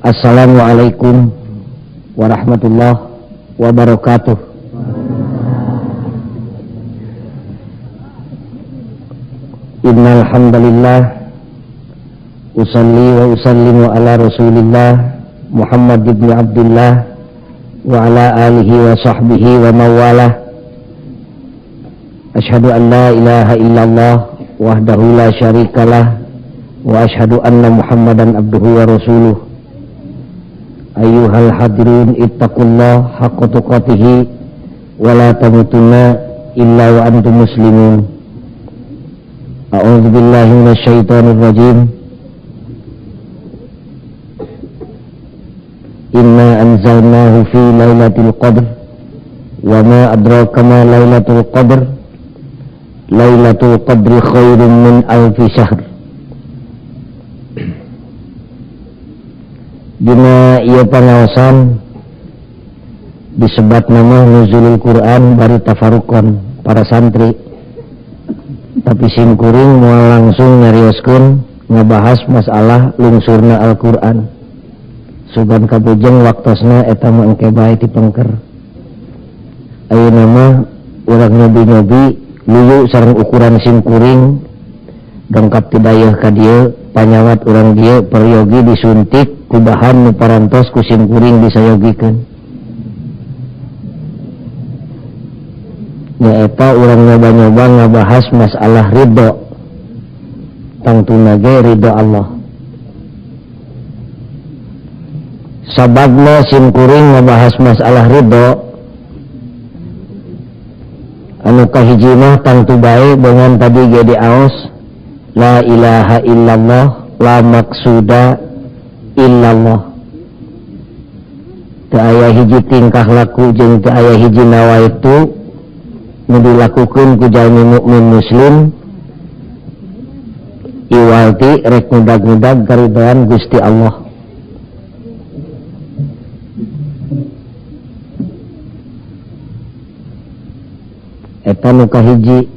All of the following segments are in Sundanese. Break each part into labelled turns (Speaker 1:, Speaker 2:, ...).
Speaker 1: Assalamualaikum warahmatullahi wabarakatuh. Innal hamdalillah usalli wa usallimu ala Rasulillah Muhammad ibn Abdullah wa ala alihi wa sahbihi wa mawalah. Asyhadu an la ilaha illallah wahdahu la syarikalah wa asyhadu anna Muhammadan abduhu wa rasuluh. Ayyuhal hadirun ittaqullah haqqa tuqatih wa la tamutunna illa wa antum muslimun. A'udzu billahi minasyaitonir rajim. Inna anzalnahu fi lailatul qadr wa ma adraka ma lailatul qadr. Lailatul qadri khairum min alfi syahr. Dina ieu pangaosan disebat nama nuzulul Quran bari tafarukon para santri. Tapi simkuring moal langsung nyarioskeun ngabahas masalah lungsurna Al-Quran. Sugan kabujeng waktosna eta mah engke bae dipengker. Ayeuna mah urang nyobi-nyobi luyu sareng ukuran simkuring dongkap ti dayeuh ka dieu panyawat urang dieu peryogi disuntik ku bahan nu parantos ku simkuring disayogikeun. Nyaeta urang nyoba-nyoba ngabahas masalah ridho. Tangtuna ge ridho Allah. Sababna simkuring ngabahas masalah ridho anu kahiji mah tangtu bae bongan tadi ge diaos la ilaha illallah la maksuda illallah. Teu aya hiji tingkah laku jeung teu aya hiji nawaitu nu dilakukeun ku jalmi mukmin muslim iwalti rek ngudag-ngudag karidhoan Gusti Allah. Eta nu kahiji.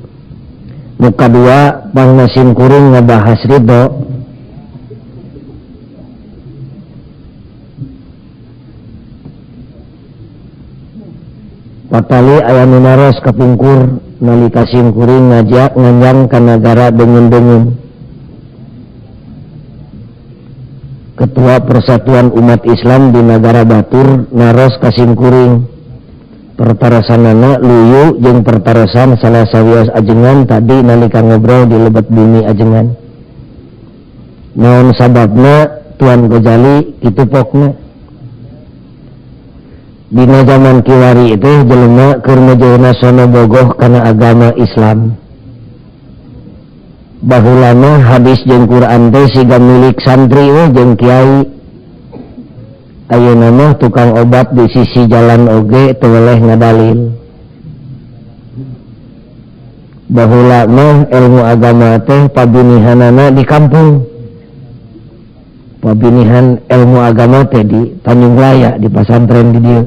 Speaker 1: Nu kadua pangna simkuring ngabahas ridho. Patali aya nu naros kapungkur nalika simkuring ngajak nganjang ka nagara Dengun-Dengun. Ketua Persatuan Umat Islam di Nagara Batur naros ka simkuring. Pertarasanana luyu jeung pertarasan salah sawios ajengan tadi nalika ngobrol di lebet bumi ajengan. Naon sababna Tuan Gojali kitu pokna. Dina zaman kiwari itu jelema keur mejeuna sono bogoh kana agama Islam. Baheula mah hadis jeung Quran teh siga milik santri we jeung kiai. Ayeuna mah tukang obat di sisi jalan oge teu weleh ngadalil. Baheula mah ilmu agama teh pabinihanana di kampung. Pabinihan ilmu agama teh di Tanjung Raya di pasantren di dieu.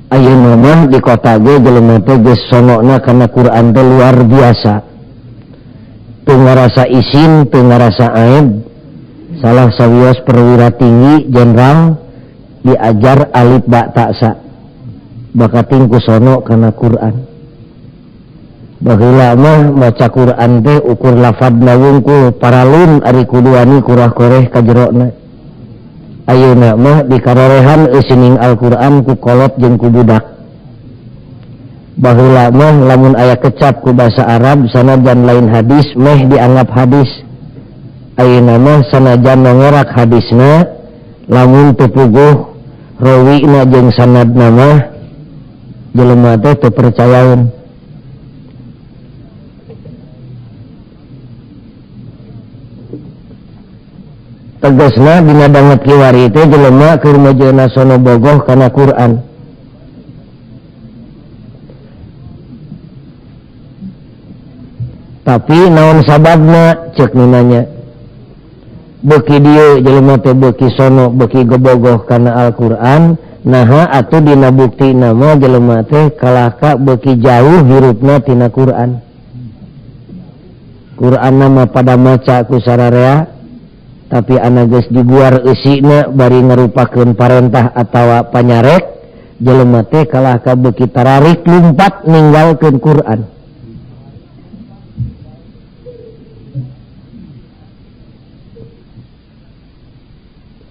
Speaker 1: Ayeuna mah di kota ge jelema teh geus sonokna kana Quran teh luar biasa. Teu ngarasa isin, teu ngarasa aib. Salah sawios perwira tinggi jenderal diajar alif ba ta sa. Bakating ku sono kana Quran. Baheula mah maca Quran teh ukur lafadna wungkul paralun ari kuduani kurah koreh ka jerona. Ayeuna mah dikarorehan eusining Al-Qur'an ku kolot jeung ku budak. Baheula mah lamun aya kecap ku basa Arab sanajan lain hadis meh dianggap hadis. Ayeuna mah sanajan nongorak hadisna lamun teu puguh rawina jeung sanadna mah jelema teh teu percayaeun. Tegasna dina danget kiwari teh jelema keur mejeuna sono bogoh kana Quran. Tapi naon sababna ceuk nu nanya. Beuki dieu jelema teh beuki sono beuki gebogoh kana Al-Qur'an, naha atuh dina bukti nama jelema teh kalahka beuki jauh hirupna tina Quran. Quran nama pada maca ku sararea Tapi anak geus diguar eusina bari ngarupakeun parentah atawa panyarek jelema teh kalah ka beuki tararik lumpat ninggalkeun Quran.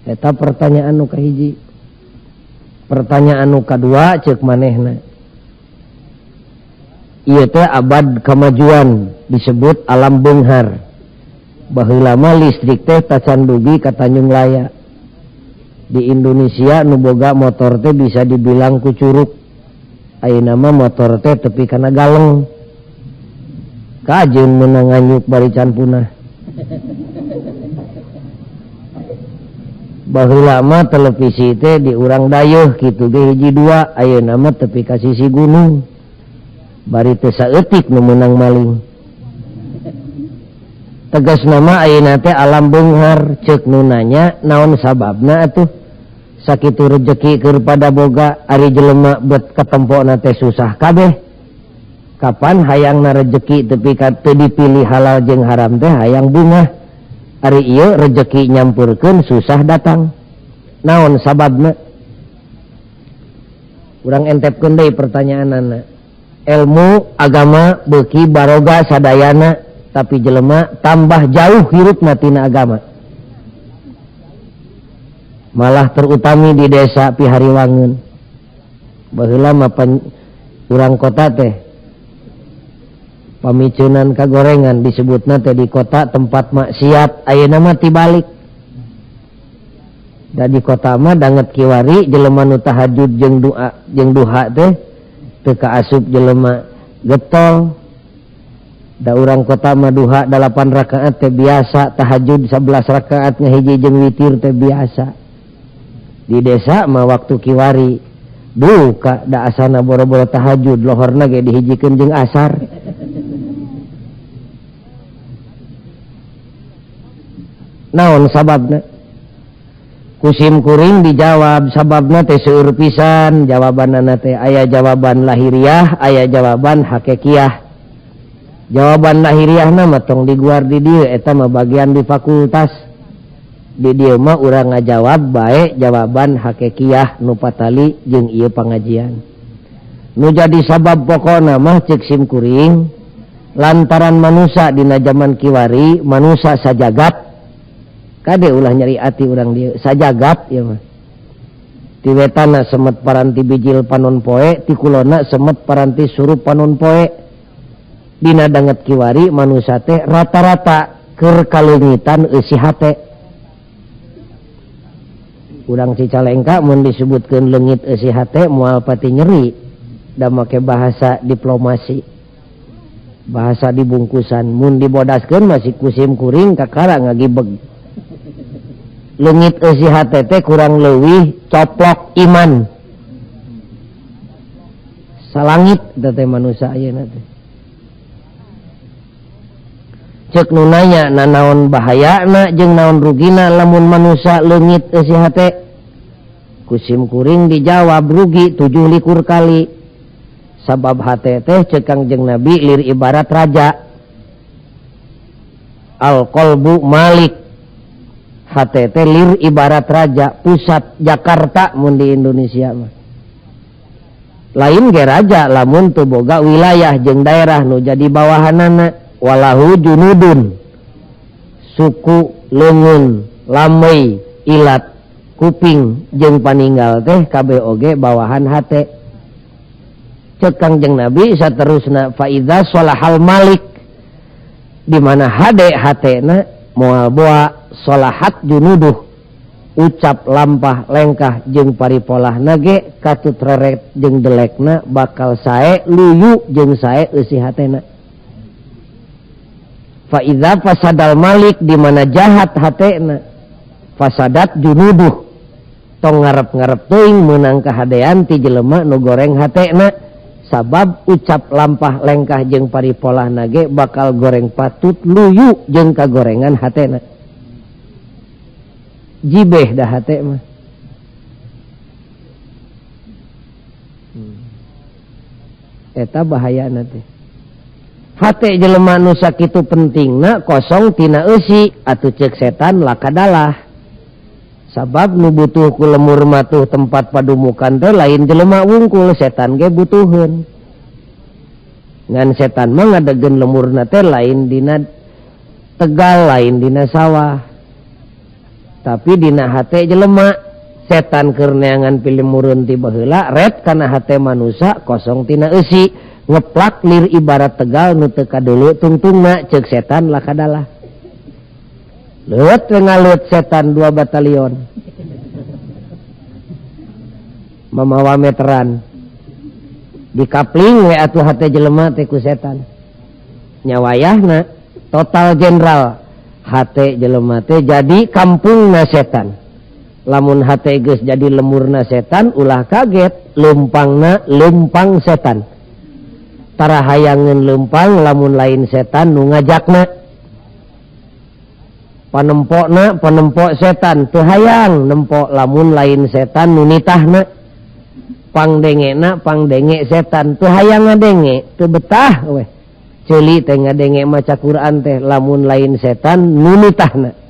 Speaker 1: Eta pertanyaan nu kahiji. Pertanyaan nu kadua ceuk manehna. Ieu teh abad kemajuan disebut alam beunghar. Baheula mah listrik teh tacan dugi ka Tanjung Laya. Di Indonesia nu boga motor teh bisa dibilang ku curug. Ayeuna mah motor teh tepi kana galeng. Kajeun meunang nganyuk bari can punah. Baheula mah televisi teh di urang dayeuh kitu ge hiji dua, ayeuna mah tepi ka sisi gunung. Bari teu saeutik nu meunang maling. Tegas nama ayeuna teh alam beunghar ceuk nu nanya naon sababna atuh sakitu rejeki keur pada boga ari jelema bet katempona teh susah kabeh. Kapan hayangna rejeki tepi ka teu dipilih halal jeung haram teh hayang bungah. Ari ieu rejeki nyampurkeun susah datang. Naon sababna? Urang entepkeun deui pertanyaanana. Ilmu agama beuki baroga sadayana tapi jelema tambah jauh hirupna tina agama. Malah terutami di desa Pihariwangun. Baheula mah urang kota teh pamicunan kagorengan disebutna teh di kota tempat maksiat, ayeuna mah tibalik. Da di kota mah danget kiwari jelema nu tahajud jeung doa jeung duha teh teu kaasup jelema getol. Da urang kota mah duha 8 rakaat teh biasa, tahajud 11 rakaat ngahiji jeung witir teh biasa. Di desa mah waktu kiwari duka da asana boro-boro tahajud lohorna ge dihijikeun jeung asar. Naon sababna? Kusim kuring dijawab sababna teh seueur pisan jawabanana teh aya jawaban lahiriah, aya jawaban hakikiah. Jawaban lahiriahna mah tong diguar di dieu eta mah bagian di fakultas. Di dieu mah urang ngajawab bae jawaban hakikiah nu patali jeung ieu pangajian. Nu jadi sabab pokona mah ceuk sim kuring lantaran manusa dina jaman kiwari manusa sajagat. Kade ulah nyeri ati urang dieu sajagat ieu mah. Ti wetana semet paranti bijil panon poe, ti kulona semet paranti surup panon poe. Dina danget kiwari manusa teh rata-rata keur kaleungitan eusi hate. Urang Cicalengka mun disebutkeun leungit eusi hate moal pati nyeri da make bahasa diplomasi. Bahasa dibungkusan mun dibodaskeun masih kusim kuring kakara ngagibeg. Leungit eusi hate teh kurang leuwih coplok iman. Salangit teh manusa ayeuna teh. Ceuk nu nanya nanaon bahayana jeung naon rugina lamun manusa leungit eusi hate. Kusim kuring dijawab rugi 27 kali. Sabab hate teh ceuk Kangjeng Nabi lir ibarat raja. Al qalbu malik. Hate teh lir ibarat raja pusat Jakarta mun di Indonesia mah. Lain ge raja lamun teu boga wilayah jeung daerah nu jadi bawahanana. Walahu junudun suku leungeun lamei ilat kuping jeung paninggal teh kabeh oge bawahan hate. Ceuk Kangjeng Nabi saterusna fa idza sholahal malik di mana hade hatena moal boa sholahat junuduh ucap lampah lengkah jeung paripolahna ge katut reret jeung delekna bakal sae luyu jeung sae eusi hatena. Fa idza fasadal malik di mana jahat hatena fasadat junuduh tong ngarep-ngarep teuing meunang kahadean ti jelema nu goreng hatena sabab ucap lampah lengkah jeung paripolahna ge bakal goreng patut luyu jeung kagorengan hatena. Jibeh dah hate mah. Eta bahayana teh. Hate jelema nu sakitu pentingna kosong tina eusi atuh ceuk setan lakadalah. Sabab nu butuh ku lemur matuh tempat padumukan teh lain jelema wungkul, setan ge butuheun. Ngan setan mah ngadegen lemurna teh lain dina tegal, lain dina sawah. Tapi dina hate jelema. Setan keur neangan pilemurun ti baheula ret kana hate manusa kosong tina eusi, ngeplak lir ibarat tegal nu teu kadulu tungtungna ceuk setan lakadalah. Leuwet we ngalut setan 2 batalion. Mamawa meteran. Dikapling we atuh hate jelema teh ku setan. Nyawayahna total jenderal hate jelema teh jadi kampungna setan. Lamun hate geus jadi lemurna setan ulah kaget, leumpangna leumpang setan. Tara hayangeun leumpang lamun lain setan nu ngajakna. Panempokna panempok setan teu hayang nempok lamun lain setan nu nitahna. Pangdengena pangdenge setan teu hayang ngadenge, teu betah weh. Ceuli teh ngadenge maca Quran teh lamun lain setan nu nitahna.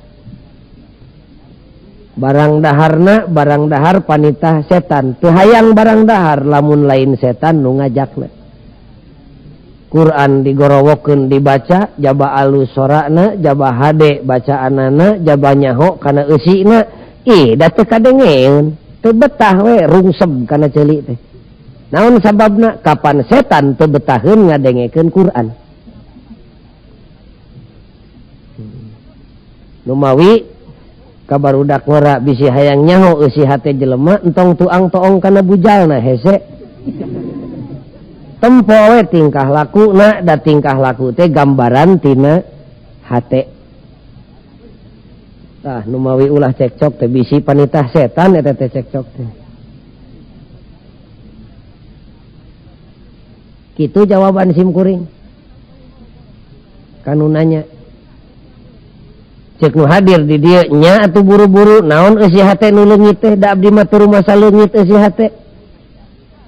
Speaker 1: Barang daharna barang dahar panitah setan teu hayang barang dahar lamun lain setan nu ngajakna. Quran digorowokeun dibaca jaba alus sorana jaba hade bacaanana jaba nyaho kana eusina ih da teu kadengeun teu betah we rungseb kana ceuli teh. Naon sababna? Kapan setan teu betaheun ngadengekeun Quran. Numawi kabarudak ngora bisi hayang nyaho eusi hate jelema entong tuang toong kana bujalna hese. Tempo we tingkah lakuna da tingkah laku teh gambaran tina hate. Tah numawi ulah cekcok teh bisi panitah setan eta teh cekcok teh. Kitu jawaban sim kuring. Kanu nanya. Cek nu hadir di dieu nya atuh buru-buru naon eusi hate nu leungit teh da abdi mah teu rumasa leungit eusi hate.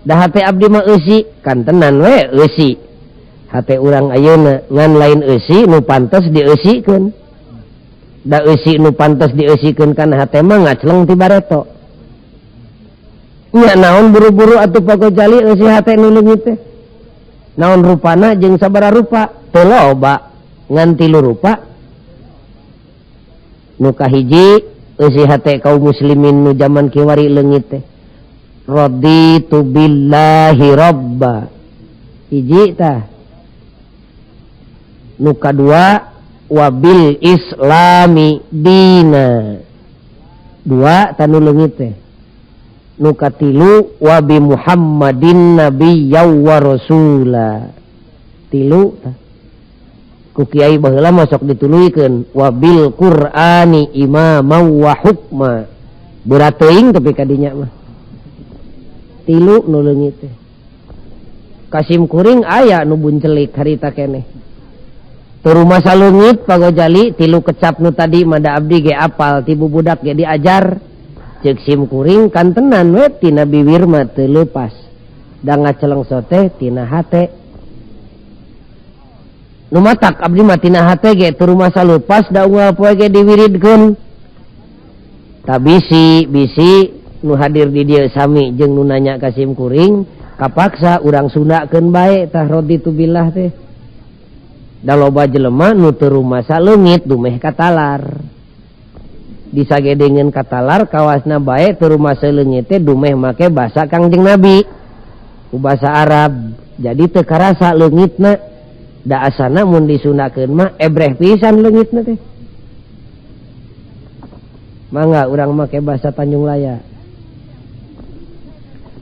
Speaker 1: Da hate abdi mah eusi kan tenan we eusi. Hate urang ayeuna ngan lain eusi nu pantes dieusikeun. Da eusi nu pantes dieusikeun kana hate mah ngacleng ti bareto. Nya naon buru-buru atuh Pak Gojali eusi hate nu leungit teh. Naon rupana jeung sabaraha rupa? Teu loba ngan tilu rupa. Nu kahiji eusi hate kaum muslimin nu jaman kiwari leungit teh. Raditu billahi robba. Hiji tah. Nu kadua wabil islami dina. Dua tanu leungit teh. Nu katilu wabi Muhammadin nabiyya wa rasula. Tilu tah. Ku kiai baheula mah sok dituluykeun wabil Qur'ani imama wa hukma. Berat teuing tapi kadinya mah. Tilu nu leungit teh. Kasim kuring aya nu buncelik harita keneh. Teu rumasa leungit Pak Gojali tilu kecap nu tadi mah da abdi ge apal ti bubudak ge diajar. Ceuk sim kuring kan tenan we tina biwir mah teu leupas. Da ngaceleng sote tina hate. Nu matak abdi mah tina hate ge teu rumasa leupas da unggal poe ge diwiridkeun. Ta bisi bisi nu hadir di dieu sami jeung nu nanya ka sim kuring kapaksa urang Sundakeun bae tah raditu billah teh. Da loba jelema nu teu rumasa leungit dumeh katalar. Disagedengeun katalar kawasna bae teu rumasa leungit teh dumeh make basa Kangjeng Nabi ku basa Arab. Jadi teu karasa leungitna. Da asana mun disundakeun mah ebreh pisan leungitna teh. Mangga urang make basa Tanjung Laya.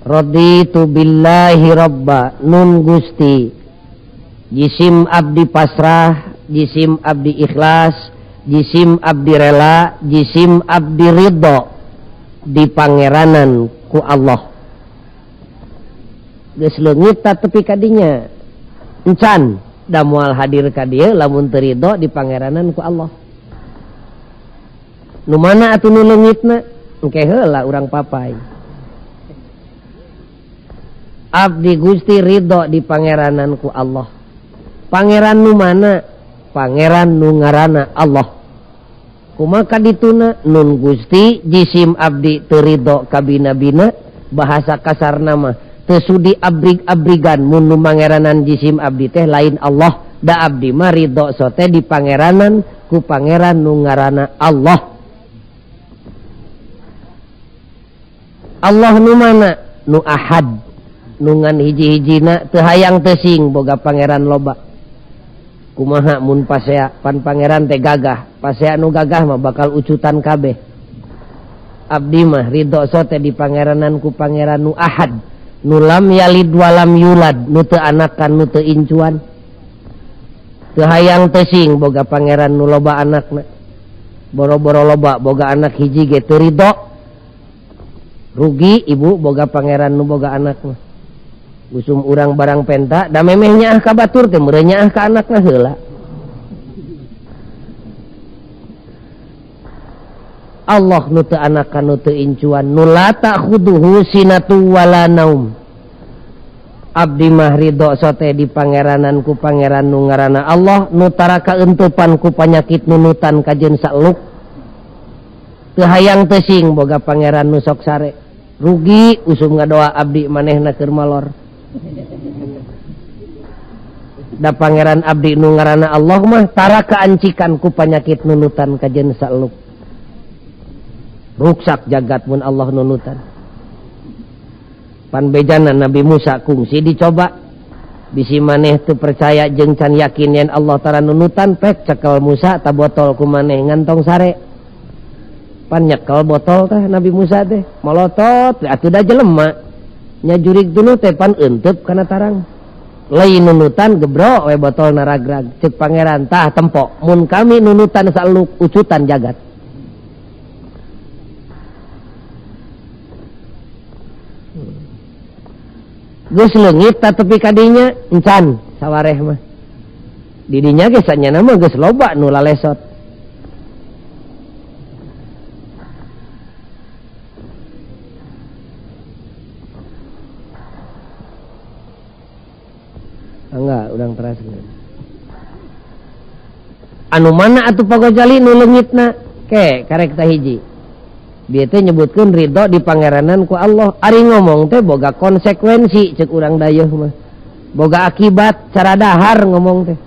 Speaker 1: Raditu billahi robba nun Gusti. Jisim abdi pasrah, jisim abdi ikhlas, jisim abdi rela, jisim abdi ridho di pangeranan ku Allah. Geus leungit tepi kadinya. Encan da moal hadir ka dieu lamun teu ridho di pangeranan ku Allah. Nu mana atuh nu leungitna? Engke heula urang papai. Abdi Gusti ridho di pangeranan ku Allah. Pangeran nu mana? Pangeran nu ngaranna Allah. Kumaha dituna nun Gusti jisim abdi teu ridho ka bina-bina, bahasa kasarna mah teu sudi abrig-abrigan mun nu mangeranan jisim abdi teh lain Allah. Da abdi mah ridho sote di pangeranan ku pangeran nu ngaranna Allah. Allah nu mana? Nu ahad, nu ngan hiji-hijina teu hayang teu sing boga pangeran loba. Kumaha mun pasea pan pangeran teh gagah, pasea nu gagah mah bakal ucutan kabeh. Abdi mah ridho sote di pangeranan ku pangeran nu ahad, nu lam yalid walam yulad, nu teu anakan nu teu incuan. Teu hayang teu sing boga pangeran nu loba anakna. Boro-boro loba boga anak hiji ge teu ridho. Rugi ibu boga pangeran nu boga anakna. Usum urang barang penta da memeh nyaah ka batur teh meureun nyaah ka anakna heula. Allah nu teu anakan nu teu incuan, nu la ta'khuduhu sinatu wala naum. Abdi mah ridho sote di pangeranan ku pangeran nu ngaranna Allah, nu taraka entupan ku panyakit nunutan kajeun saeluk. Teu hayang teu sing boga pangeran nu sok sare. Rugi usum ngadoa abdi manehna keur malor. Da pangeran abdi nu ngaranna Allah mah tara kaancikan ku panyakit nunutan kajeun saeluk. Ruksak jagat mun Allah nunutan. Pan bejana Nabi Musa kungsi dicoba. Bisi maneh teu percaya jeung can yakin yen Allah tara nunutan, pek cekel Musa ta botol ku maneh ngantong sare. Pan nyekel botol teh Nabi Musa teh molotot atuh da jelema. Nya jurig dulu teh pan eunteub kana tarang. Lain nunutan gebro we botol naragrag. Ceuk pangeran tah tempo mun kami nunutan saeluk ucutan jagat. Geus leungit ta tepi ka dinya encan sawareh mah. Di dinya ge sanyana mah geus loba nu lalesot. Enggak, urang teras. Anu mana atuh Pak Gojali nu leungitna? Ke karek tah hiji. Dia teh nyebutkeun ridho di pangeranan ku Allah. Ari ngomong teh boga konsekuensi ceuk urang dayeuh mah. Boga akibat cara dahar ngomong teh.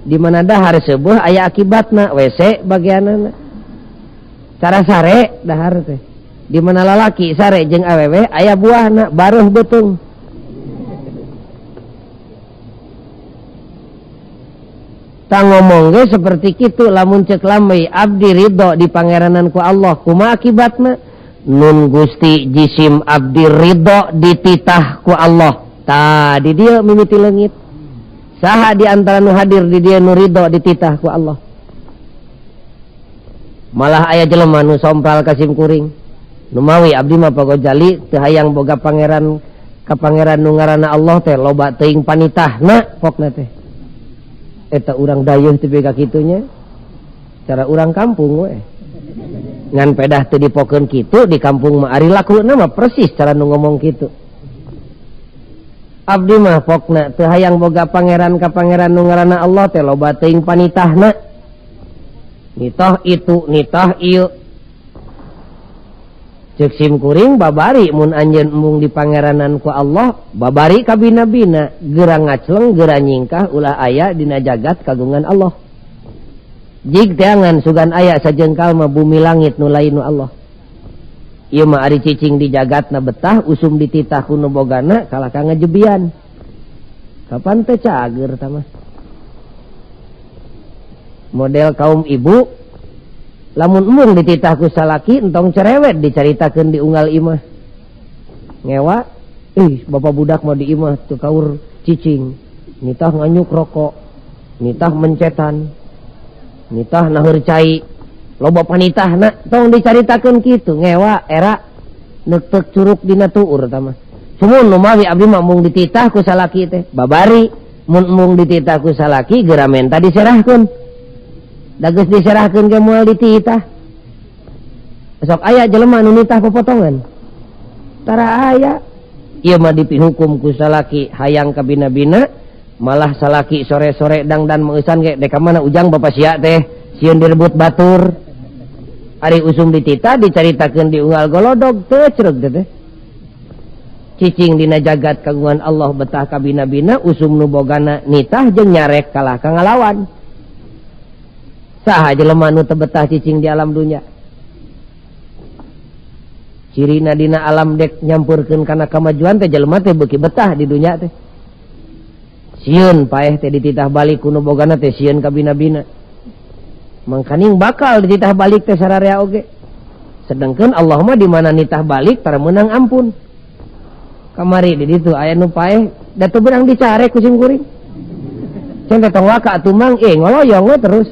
Speaker 1: Di mana dahar seubeuh aya akibatna, WC bagianana. Cara sare dahar teh. Di mana lalaki sare jeung awewe aya buahna, baruh beuteung. Tang ngomong ge seperti kitu lamun ceuk lamai abdi ridho di pangeranan ku Allah, kumaha akibatna? Nun Gusti jisim abdi ridho dititah ku Allah. Tah di dieu mimiti leungit. Saha di antara nu hadir di dieu nu ridho dititah ku Allah? Malah aya jelema nu sompral ka sim kuring. Nu mawi abdi mah Pak Gojali teu hayang boga pangeran ka pangeran nu ngaranna Allah teh loba teuing panitahna pokna teh. Eta urang dayeuh teu ka kitunya. Cara urang kampung we. Ngan pedah teu dipokeun kitu di kampung mah ari lakuna mah persis cara nu ngomong kitu. Abdi mah pokna teu hayang boga pangeran ka pangeran nu ngaranna Allah teh loba teuing panitahna. Nitah itu, nitah ieu. Ceuk sim kuring babari mun anjeun embung di pangeranan ku Allah, babari kabina-bina, geura ngacleng, geura nyingkah ulah aya dina jagat kagungan Allah. Jig teangan sugan aya sajengkal mah bumi langit nu lain nu Allah. Ieu mah ari cicing di jagatna betah, usum dititah ku nu bogana kalah ka ngajebian. Kapan teh cager tah mah? Model kaum ibu lamun embung dititah ku salaki entong cerewet dicaritakeun di unggal imah. Ngewa, ih bapak budak mah di imah teu kaur cicing, nitah nganyuk rokok, nitah mencetan, nitah naheur cai, loba panitahna tong dicaritakeun kitu ngewa era neuteuk curug dina tuur tah mah. Sumun nu mawi abdi mah embung dititah ku salaki teh, babari mun embung dititah ku salaki geura menta diserahkeun. Da geus diserahkeun ge moal dititah. Sok aya jelema nu nitah popotongan. Tara aya. Ieu mah dipihukum ku salaki hayang kabina-bina, Malah salaki sore-sore dangdan meusan ge dek ka mana ujang bapa sia teh sieun direbut batur. Ari usum ditita dicaritakeun di unggal golodog teu cereg teh. Cicing dina jagat kagungan Allah betah kabina-bina usum nu bogana nitah jeung nyarek kalah ka ngalawan. Saha jelema nu teu betah cicing di alam dunya? Cirina dina alam dek nyampurkeun kana kamajuan teh jelema teh beuki betah di dunya teh. Sieun paeh teh dititah balik ku nu bogana teh sieun kabina-bina. Mangkaning bakal dititah balik teh sararea oge. Sedangkan Allah mah di mana nitah balik tara meunang ampun. Kamari di ditu aya nu paeh da teu beurang dicare ku sim kuring. Cenah tong waka atuh mang ngoloyong we terus.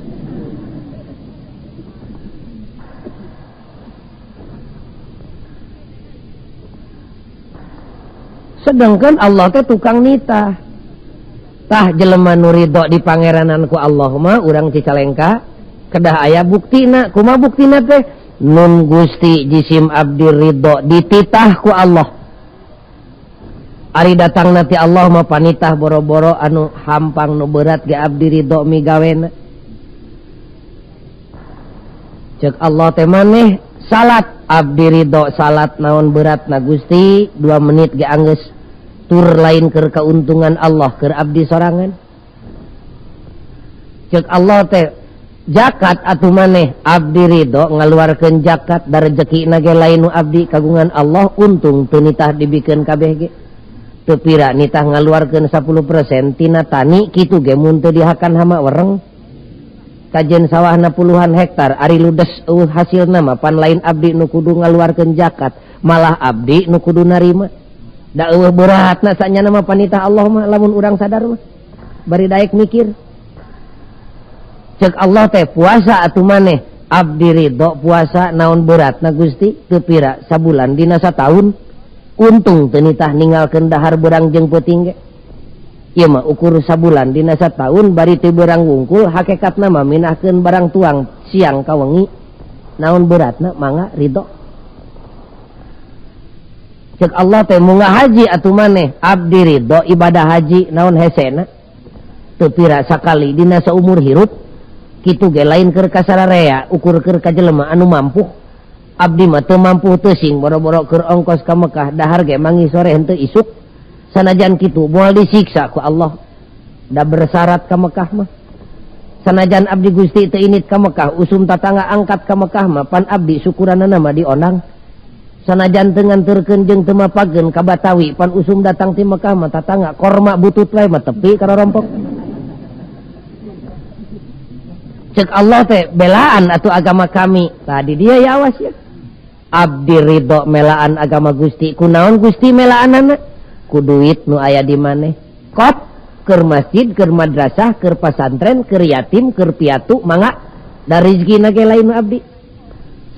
Speaker 1: Sedangkan Allah teh tukang nitah. Tah jelema nu ridho di pangeranan ku Allah mah urang Cicalengka kedah aya buktina. Kumaha buktina teh? Nun Gusti jisim abdi ridho dititah ku Allah. Ari datang nanti Allah mah panitah boro-boro anu hampang nu berat ge abdi ridho migawena. Cek Allah teh maneh salat abdi ridho salat naon berat na Gusti 2 menit ge anggeus tur lain keur keuntungan Allah keur abdi sorangan. Cek Allah teh zakat atuh maneh abdi ridho ngaluarkeun zakat da rejekina ge lain nu abdi kagungan Allah untung teu nitah dibikeun kabeh ge. Teu pira nitah ngaluarkeun 10% tina tani kitu ge mun teu dihakan hama wereng. Kajen sawahna puluhan hektar ari ludes eueuh hasilna mah pan lain abdi nu kudu ngaluarkeun zakat malah abdi nu kudu narima. Da eueuh beratna sanyana mah panitah Allah mah lamun urang sadar mah bari daek mikir. Cek Allah teh puasa atuh maneh abdi ridho puasa naon beratna Gusti teu pira sabulan dina sataun untung teu nitah ninggalkeun dahar beurang jeung peuting ge. Ieu mah ukur sabulan dina sataun bari teu beurang wungkul hakikatna mah minahkeun barang tuang siang ka wengi naon beratna mangga ridho. Cek Allah teh munggah haji atuh maneh abdi ridho ibadah haji naon hesena teu pira sakali dina saumur hirup kitu ge lain keur ka sararea ukur keur ka jelema anu mampu. Abdi mah teu mampu teu sing boro-boro keur ongkos ka Mekah dahar ge mangi sore henteu isuk sanajan kitu moal disiksa ku Allah da bersyarat ka Mekah mah. Sanajan abdi Gusti teu init ka Mekah usum tatangga angkat ka Mekah mah pan abdi syukuranana mah dionang. Sanajan teu nganturkeun jeung teu mapageun ka Batawi pan usum datang ti Mekah mah tatangga korma butut wae mah tepi ka rompok. Cek Allah teh belaan atuh agama kami. Tadi dia ya awas ya. Abdi ridho melaan agama Gusti. Kunaon Gusti melaanana? Ku duit nu aya di maneh. Kop keur masjid, keur madrasah, keur pasantren, keur yatim, keur piatu mangga da rezekina ge lain nu abdi.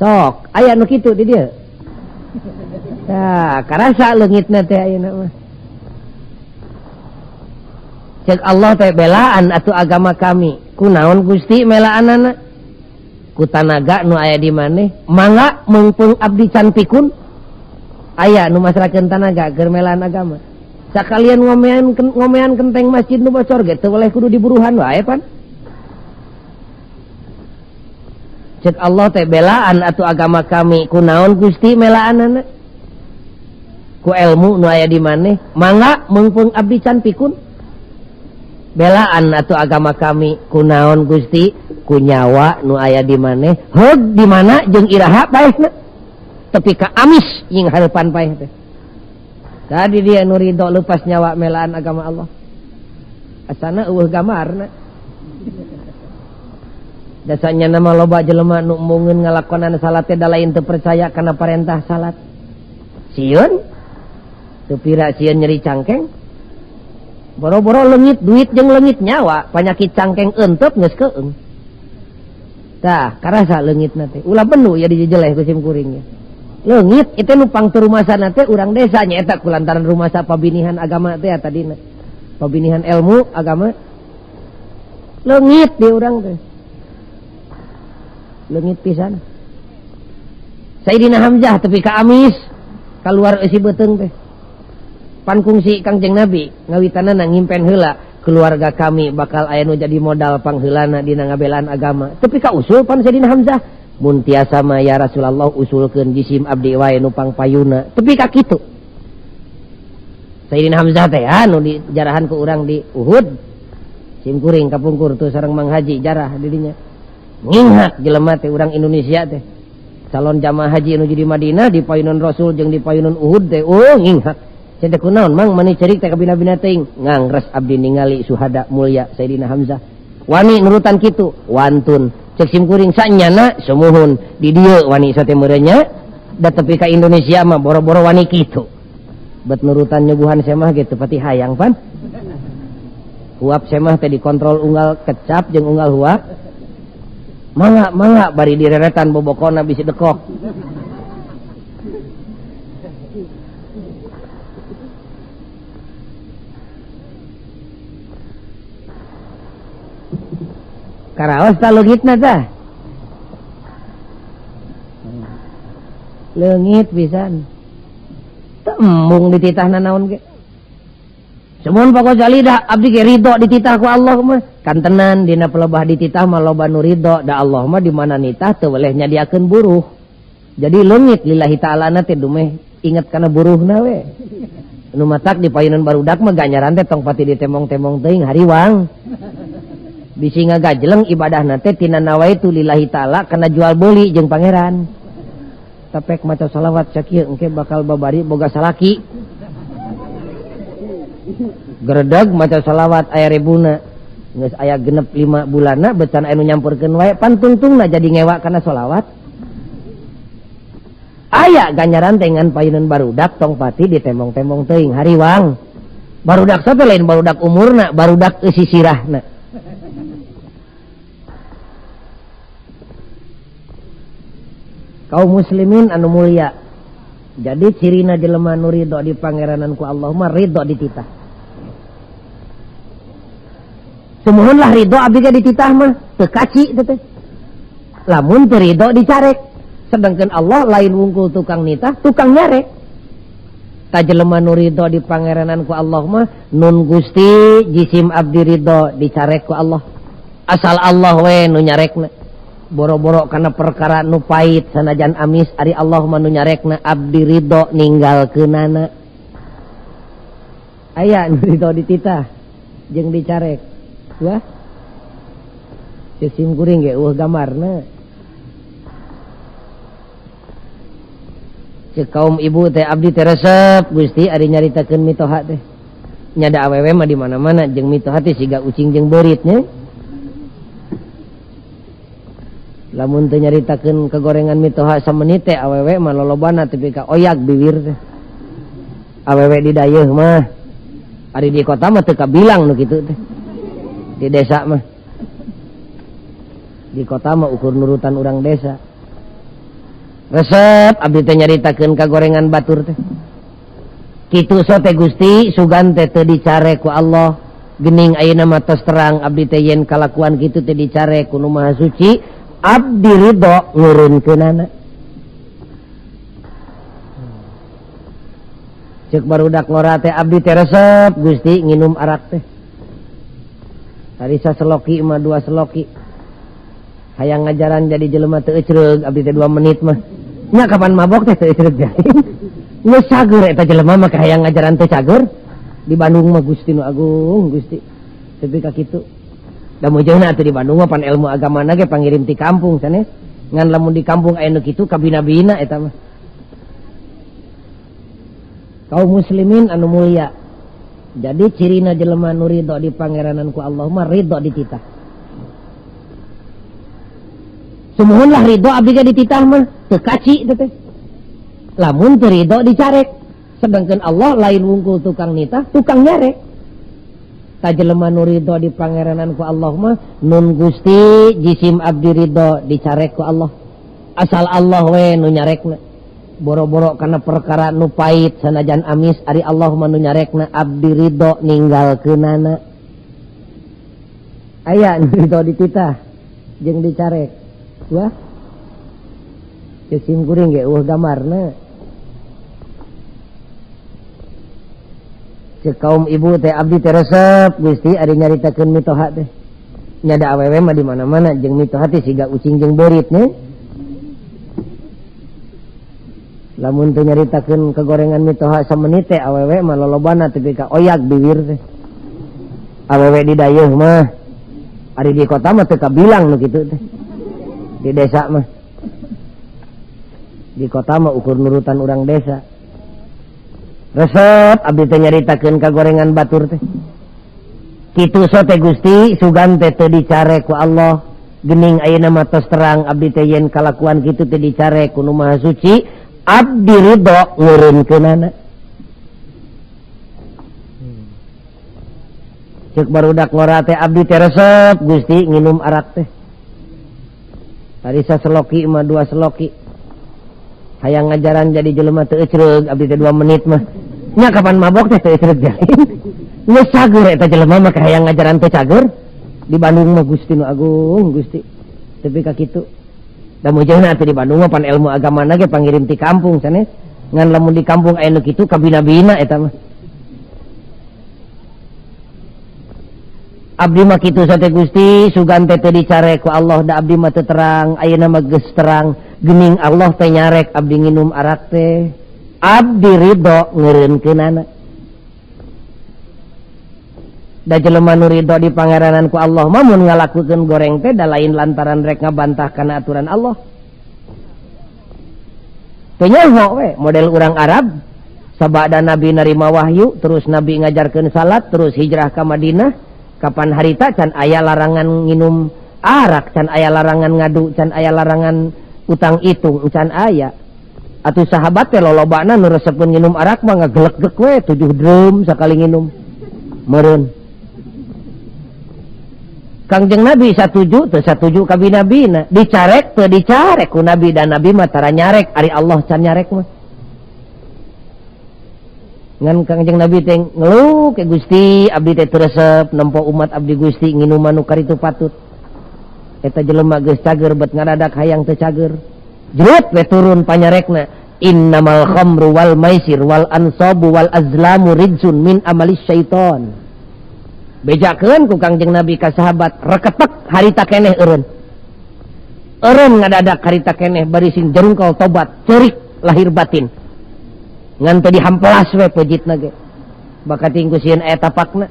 Speaker 1: Sok aya nu kitu di dieu. Tah karasa leungitna teh ayeuna mah. Cek Allah teh belaan atuh agama kami. Kunaon Gusti melaanana? Ku tanaga nu aya di maneh mangga meungpeung abdi can pikun. Aya nu masrakeun tanaga keur melaan agama. Sakalian ngomean kenteng masjid nu bocor ge teu boleh kudu diburuhan wae pan. Cek Allah teh belaan atuh agama kami. Kunaon Gusti melaanana? Ku ilmu nu aya di maneh mangga meungpeung abdi can pikun. Belaan atuh agama kami. Kunaon Gusti? Ku nyawa nu aya di maneh heug di mana jeung iraha paehna tepi ka amis jeung hareupan paeh teh. Tadi dia nu ridho lepas nyawa melaan agama Allah. Asana eueuh gambarna. Dasanya nama loba jelema nu embungeun ngalakonan salat teh da lain teu percaya kana parentah salat. Sieun teu pira sieun nyeri cangkeng. Boro-boro leungit duit jeung leungit nyawa, panyakit cangkeng eenteup geus keung. Tah, karasa leungitna teh. Ulah benu ya dijejeleh ku sim kuring. Leungit itu nu pangteu rumasana teh urang desa nya eta kulantaran rumasa pabinihan agama teh tadina. Pabinihan ilmu agama. Leungit di urang teh. Leungit pisan. Sayyidina Hamzah tepi ka amis kaluar eusi beuteung teh. Pan kungsi Kangjeng Nabi ngawitanana ngimpen heula Keluarga kami bakal aya nu jadi modal pangheulana dina ngabelaan agama. Tapi ka usul pan Sayyidina Hamzah mun tiasa mah ya Rasulullah usulkeun jisim abdi wae nu pangpayuna. Tapi ka kitu. Sayyidina Hamzah teh anu dijarahan ku urang di Uhud. Sim kuring kapungkur tuh sareng Mang Haji jarah di dinya. Nginghak jelema teh urang Indonesia teh. Calon jamaah haji nu di Madinah di payunan Rasul jeung di payunan Uhud teh oh nginghak. Cenah kunaon Mang mani cerik teh kabina-bina teuing ngangres abdi ningali suhada mulia Sayyidina Hamzah. Wani nurutan kitu wantun cek sim kuring sanyana sumuhun di dieu wani sate meureunnya da tepi ka Indonesia mah boro-boro wani kitu. Bet nurutan nyuguhan semah ge teu pati hayang pan. Huap semah teh dikontrol unggal kecap jeung unggal huap. Mangga mangga bari direretan bobokona bisi dekok. Karaos ta leungitna tah. Leungit pisan. Teu embung dititahna naon ge. Semun Pak Ghazali dah abdi ge ridho dititah ku Allah mah. Kantenan dina pelebah dititah mah loba nu ridho, da Allah mah di mana nitah teu weleh nyadiakeun buruh. Jadi leungit lillahi ta'ala na teh dumeh inget kana buruhna we. Nu matak di payunan barudak mah ganjaran teh tong pati ditemong-temong teuing hariwang. Bisi ngagajleng ibadahna teh tina nawaitu lillahi ta'ala kana jual beli jeung pangeran. Tapek maca salawat sakieu engke bakal babari boga salaki. Geredeg maca salawat aya rebuna. Geus aya genep 5 bulanna becan aya nu nyampurkeun wae pantungtungna jadi ngewa kana salawat. Aya ganjaran teh ngan payunan barudak tong pati ditembong-tembong teuing hariwang. Barudak sape lain barudak umurna, barudak eusi sirahna. Kaum muslimin anu mulia. Jadi cirina jelema nu ridho di pangeranan ku Allah mah ridho dititah. Sumuhunlah ridho abdi ge dititah mah teu kaci teh. Lamun teu ridho dicarek. Sedangkan Allah lain wungkul tukang nitah, tukang nyarek. Ta jelema nu ridho di pangeranan ku Allah mah nun Gusti jisim abdi ridho dicarek ku Allah. Asal Allah we nu nyarekna. Boro-boro kana perkara nu pahit sanajan amis ari Allah mah nu nyarekna abdi ridho ninggalkeunana. Aya nu ridho dititah jeung dicarek. Wah. Sim kuring ge eueuh gambarna. Ceuk kaum ibu teh abdi teh resep Gusti ari nyaritakeun mitoha teh. Nya da awewe mah di mana-mana jeung mitoha teh siga ucing jeung beurit nya. Lamun teu nyaritakeun kegorengan mitoha samenit teh awewe mah lolobana tepi ka oyak bibir teh. Awewe di dayeuh mah ari di kota mah teu kabilang nu kitu teh. Di desa mah. Di kota mah ukur nurutan urang desa. Resep abdi teh nyaritakeun kagorengan batur teh. Kitu so teh Gusti sugan teh teu dicare ku Allah. Geuning ayeuna mah tos terang abdi teh yen kalakuan kitu teh dicare ku Nu Maha Suci. Abdi ridho ngurunkeunana. Ceuk barudak ngora teh abdi teh resep Gusti nginum arak teh. Tadi saseloki mah 2 seloki. Hayang ngajaran jadi jelema teu ecreug abdi teh 2 menit mah. Nya kapan mabok teh teu ecreug jaing. Geus cager eta jelema mah hayang ngajaran teu cager. Di Bandung mah Gusti nu agung Gusti. Tepi ka kitu. Da mujeuhna atuh di Bandung mah pan ilmu agamana ge pangirim ti kampung sanes. Ngan lamun di kampung aya nu kitu kabina-bina eta mah. Kaum muslimin anu mulia. Jadi cirina jelema nu ridho di pangeranan ku Allah mah ridho dititah. Sumuhunlah ridho abdi ge dititah mah teu kaci teh. Lamun teu ridho dicarek. Sedangkan Allah lain wungkul tukang nitah, tukang nyarek. Ta jelema nu ridho di pangeranan ku Allah mah nun Gusti jisim abdi ridho dicarek ku Allah. Asal Allah we nu nyarekna. Boro-boro kana perkara nu pahit sanajan amis ari Allah mah nu nyarekna abdi ridho ninggalkeunana. Aya nu ridho dititah jeung dicarek. Wah. Ceuk sim kuring ge eueuh gambarna. Cek kaum ibu teh abdi teh resep Gusti ari nyaritakeun mitoha teh. Nya da awewe mah di mana-mana jeung mitoha teh siga ucing jeung beurit nya. Lamun teu nyaritakeun kegorengan mitoha samenit teh awewe mah lolobana tepi ka oyak bibir teh. Awewe di dayeuh mah ari di kota mah teu kabilang nu kitu teh. Di desa mah. Di kota mah ukur nurutan urang desa. Resep abdi teh nyaritakeun kagorengan batur teh. Kitu so teh Gusti sugan teh teu dicare ku Allah. Geuning ayeuna mah tos terang abdi teh yen kalakuan kitu teh dicare ku Nu Maha Suci, abdi ridho ngeureunkeunana. Ceuk barudak ngora teh abdi teh resep Gusti nginum arak teh. Tadi saseloki mah dua seloki. Hayang ngajaran jadi jelema teu ecreug abdi teh 2 menit mah. Nya kapan mabok teh teu ecreug jalin. Geus cager eta jelema mah hayang ngajaran teu cager. Di Bandung mah Gusti nu agung Gusti. Tepi ka kitu. Da mujahna atuh di Bandung mah pan ilmu agamana ge pangirim ti kampung sanes. Ngan lamun di kampung aya nu kitu kabina-bina eta mah. Abdi mah kitu sate Gusti sugan teh teu dicare ku Allah da abdi mah teu terang ayeuna mah geus terang. Gening Allah teh nyarek abdi nginum arak teh. Abdi ridho ngeureunkeunana. Da jelema nu ridho di pangeranan ku Allah mah mun ngalakukeun goreng teh da lain lantaran rek ngabantah kana aturan Allah. Teu nyaho we model urang Arab sabada Nabi narima wahyu terus Nabi ngajarkeun salat terus hijrah ka Madinah kapan harita can aya larangan nginum arak can aya larangan ngadu can aya larangan utang itung can aya. Atuh sahabat teh lolobana nu resepeun nginum arak mah ngagelegeg we 7 drum sakali nginum. Meureun. Kangjeng Nabi satuju teu satuju ka binabina, dicarek teu dicarek ku Nabi dan Nabi mah tara nyarek ari Allah can nyarek mah. Ngan Kangjeng Nabi teh ngeluh ke Gusti abdi teh teu resep nempo umat abdi Gusti nginuman nu karitu patut. Eta jelema geus cager bet ngadadak hayang teu cager. Jerut we turun panyarekna innamal khamru wal maisir wal ansabu wal azlamu rijsun min amalis syaiton. Bejakeun ku Kangjeng Nabi ka sahabat reketek harita keneh eureun. Eureun ngadadak harita keneh bari sing jerungkal tobat ceurik lahir batin. Ngan teu dihampelas we pejitna ge. Bakating ku sieun aya tapakna.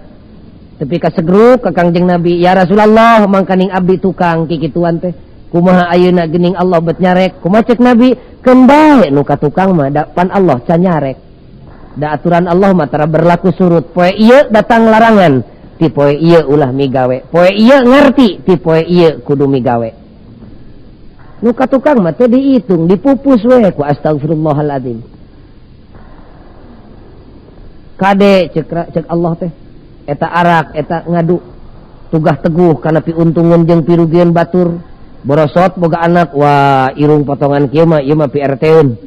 Speaker 1: Tepi ka segruk ka Kangjeng Nabi, ya Rasulullah mangkaning abdi tukang kikituan teh. Kumaha ayeuna geuning Allah bet nyarek? Kumaha cek Nabi? Keun bae nu ka tukang mah da pan Allah can nyarek. Da aturan Allah mah tara berlaku surut. Poe ieu datang larangan, ti poe ieu ulah migawe. Poe ieu ngarti, ti poe ieu kudu migawe. Nu ka tukang mah teu dihitung, dipupus we ku astagfirullahaladzim. Kade cek Allah teh eta arak eta ngadu tugah teguh kana piuntungan jeung pirugian batur borosot boga anak wah irung potongan kieu mah ieu mah pi RT-eun